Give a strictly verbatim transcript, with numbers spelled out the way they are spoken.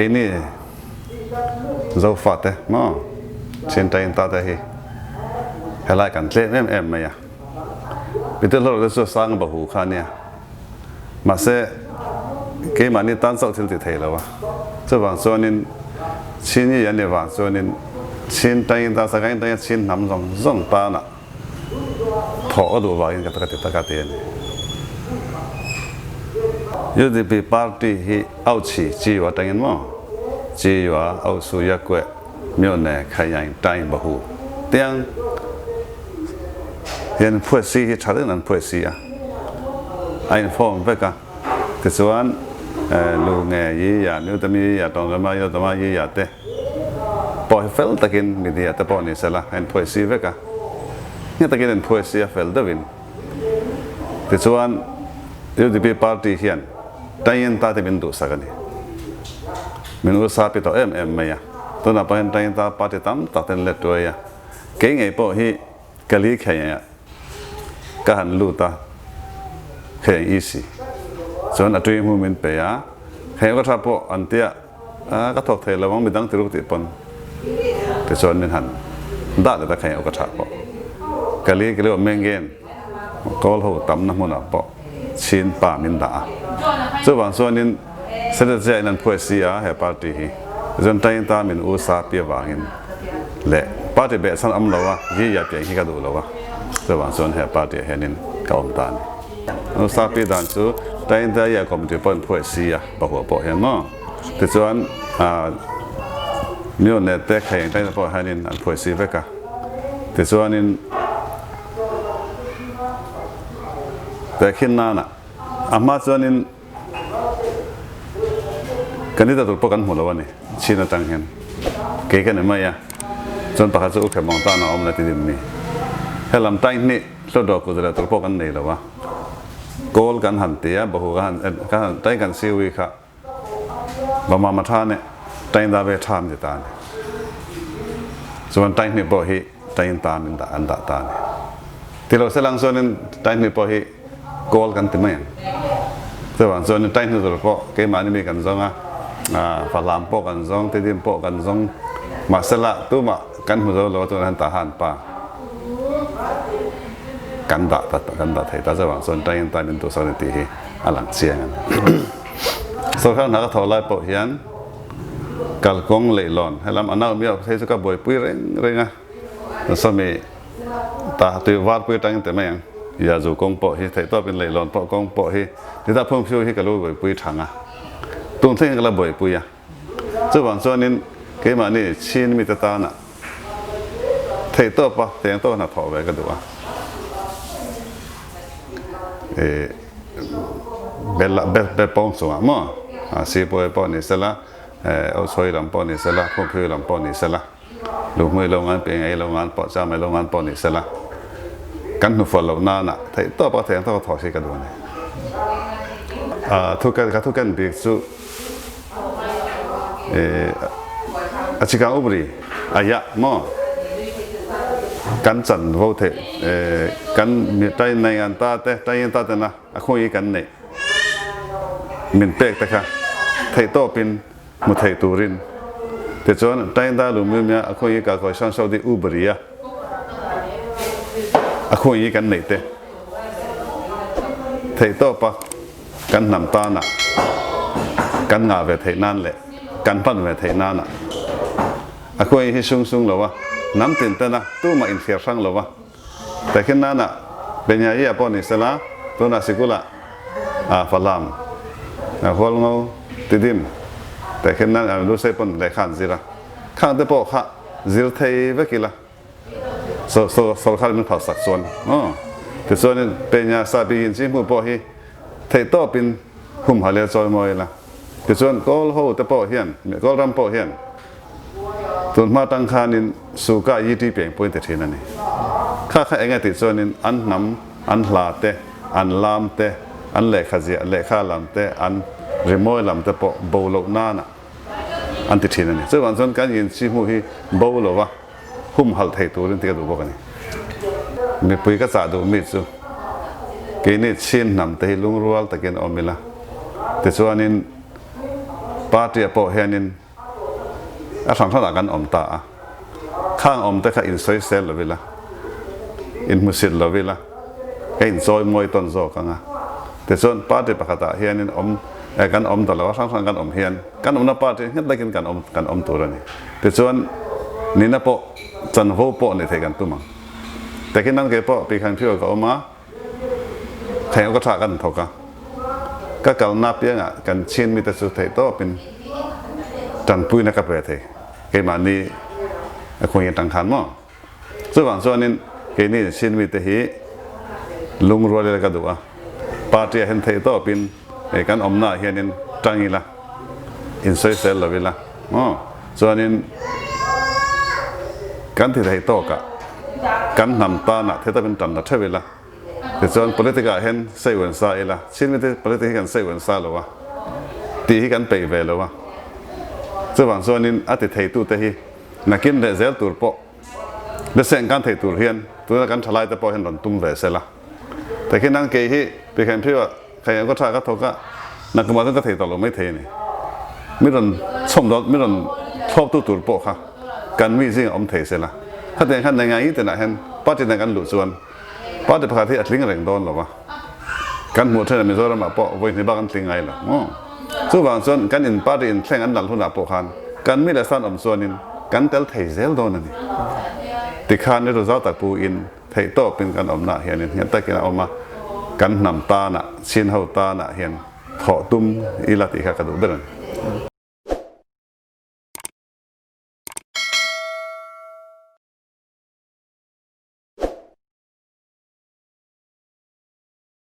Keini Zofate maw, Chin Tainta te hi helai kan tlem em em mai a. Pite hlor te chu sang bahu kha nia. Mahse, keimahni tan chauh thil ti thei lo a. Chuvang chuanin Chin i an ni vang chuanin Chin Tainta, Sagaing Tainta, Chin hnam zawng zawng tana thawh ka duh vangin ka taka ti taka ti a ni. U D P party hi auchi chi ua tangin maw, chi ua au su ya kwe myo ne khai yang tai bahu tiang hian phuaisi hi tha deuhin an phuaisi a, a inform vek a. Tichuan, eh, lu nge yi ya, miu tami yi ya, tawng rama yo tama yi ya te pawh hi fel takin media te pawh ni sela, an phuaisi vek a. Nge takin an phuaisi a fel deuhin. Tichuan, U D P party hian Tainta te min duhsak a ni. Min usa pi tawh em em mai a. Tunah pawh hian Tainta party tam tak ten let tuai a. Kei ngei pawh hi Kali khei a ka han lut a, khei ang isi. Chuan a tui hmu min pe a, khei ka tha pawh an tia, a, ka thawk thei lo ang midang ti ruk tih pawn. Tichuan min han dah leh ta khei ka tha pawh. Kali, Kali mengen, Kawl ho tamna hmunah pawh Chin pa min dah a. Chuvang chuanin Saturday in an phuaisi a, he party hi. Chuan Tainta min usa pi avangin leh party behchhan awm lo a, yi ya piang hi ka duh lo a. Chuvang chuan he party ah hianin ka awm ta a ni. Usa pi dan chu Tainta ya committee pawh an phuaisi a, Bahua pawh hian maw. Tichuan, a, Myo ne te khei ang Tainta pawh hianin an phuaisi vek a. Tichuanin, tehkhin nana, a hma chuanin candidate tur pawh kan hmu lo a ni, Chin aṭang hian. Kei ka ni mai a, chuan pakhat chu U Khe Mawng tana awm la ti dim mi. He lam tain hnih Hlawdawk kut leh tur pawh kan nei lo a. Kawl kan han ti a, Bahu ka han, eh, ka han, tain kan siwi kha. Bama ma ṭha ne, tain da ve ṭha an ti ta a ni. Chuan tain hnih pawh hi, tain ta min dah, an dah ta a ni. Ti lo se lang chuanin tain hnih pawh hi, Kawl kan ti mai ang. Chuvang chuan tain hnu tur pawh keimahni mi kan zawng a, a, Falam pawh kan zawng, Tedim pawh kan zawng. Mahsela, tumah kan hmu zo lo a, chuan han ta han pa. Kan dah ta, kan dah thei ta, chuvang chuan tain ta min duhsak ni tih hi a lang chiang a ni. Sorkar hna ka thawh lai pawh hian kalkawng leilawn, helam a nau mi a thei chu ka buaipui reng reng a. Sawmi ta tui varpui aṭangin ti mai ang. Yazu kawng pawh hi, theihtawpin leilawn pawh kawng pawh hi, tita phungphiu hi ka lo buaipui thang a. Tun thlengin ka la buaipui a. Chuvang chuanin keimahni Chin mite tana theihtawpa, theihtawpa hna thawh ve ka duh a. E, bel, bel, bel pawng chungah maw? A, Sipuai pawh ni sela, e, Auchhawi lam pawh ni sela, Phungphiu lam pawh ni sela. Luhmui lo ngan, Pengai lo ngan pawh, Chamai lo ngan pawh ni sela. Kan hnufual lo nana, theihtawpa, theihtawpa thawh si ka duh a ni. A, thu ka, ka thu kan bik chu, e, a chikang ubri, a ya, maw? Kan chan vo thei, e, kan mi tain nai an ta te, tain ta te na, a khung i kan nei. Min pek te kha, theihtawpin, hmu thei turin. Tichuan, tain da lu mi mi a, a khung i ka koi san sau di ubri a. A khung i kan nei te. Theihtawpa, kan hnam tana, kan ngah ve theih nan leh, kan hman ve theih nana. A khung i hi sung sung lo a, hnam tin tena, tumah inkhir hrang lo a. Tehkhin nana, Penyai a pawh ni sela, tuna Sikula, a, Falam, a, Hualngo, Tidim, tehkhin nana, a, Lusei pawn lehkha an zir a. Khang te pawh kha, zir thei vek ila. So, so, sorkar min phalsak chuan. Oh. Tichuanin, Penya Sapi in chi hmu pawh hi, theihtawpin, humhalh leh chawimawi la. Tichuan, Kawl ho te pawh hian, Kawl ram pawh hian, tun hma tang khanin suka yi ti piang pawhin ti ṭhin a ni. Kha kha eng nge tih chuanin an hnam, an hla te, an lam te, an lehkha ziah, lehkha lam te, an rimawi lam te pawh bo loh nana an ti ṭhin a ni. Chuvang chuan kan inchihmu hi bo lo va, humhalh thei turin ti ka duh bawk a ni. Mipui ka chah duh mi chu, keini Chin hnam te hi lungrual takin awm ila. Tichuanin, Party ah pawh hianin a hran hranah kan awm ta a, khang awmte kha insoisel lo ila, inhmusit lo ila, ka inchawimawi tawn zawk ang a. Tichuan party pakhatah hianin awm, eh, kan awm ta lo a, hran hran kan awm hian kan awmna party nghet takin kan awm, kan awm tur a ni. Tichuan nina pawh chanvo pawh neih theih kan tum ang. Takin nan kei pawh Pi Khan Phiu ka awm a, Khaing Aw Ka Ṭha kan thawk a, ka kalna piangah kan Chin mite chu theihtawpin ṭanpuina ka pe thei, keimahni a khuang tang khan maw. Chuvang chuanin keini Chin mite hi lungrual ila ka duh a, party ah hian theihtawpin, eh, kan awmna hianin ṭang ila, insoisel lo ila maw. Chuanin kan thi thei tawkah kan hnam tana theihtawpin ṭan ta theuh ila. Tichuan politic ah hian seiuan sa ila, Chin mite politic hi kan seiuan sa lo a, tih hi kan peih ve lo a. Chuvang chuanin a ti theitute hi nakin leh zel tur pawh, beseng kan thei tur hian tuna kan ṭhalaite pawh hian rawn tum ve sela. Takin nan kei hi Pi Khan Phiu ah Khaing Aw Ka Ṭha ka thawk a, nakumah chuan ka thei tawh lo mai thei a ni. Mi rawn chhawm dawn, mi rawn thlawptu tur pawh kha kan mi zingah awm thei sela. Khatiang khan neingai tenah hian party-na kan luh chuan party pakhat hi a tling reng dawn lo va. Kan hmuh theih a, Mizoramah pawh vawi hnih bak an tling ngai lo maw. Chuvang chuan kan in party in thleng an nalh hunah pawh khan kan mi leh san awm chuanin kan tel thei zel dawn a ni. Tikhan i ru zau tak puin theihtawpin kan awmna hianin nghet takin a awm a, kan hnam tana, Chin ho tana hian thawh tum ila tih kha ka duh ber a ni.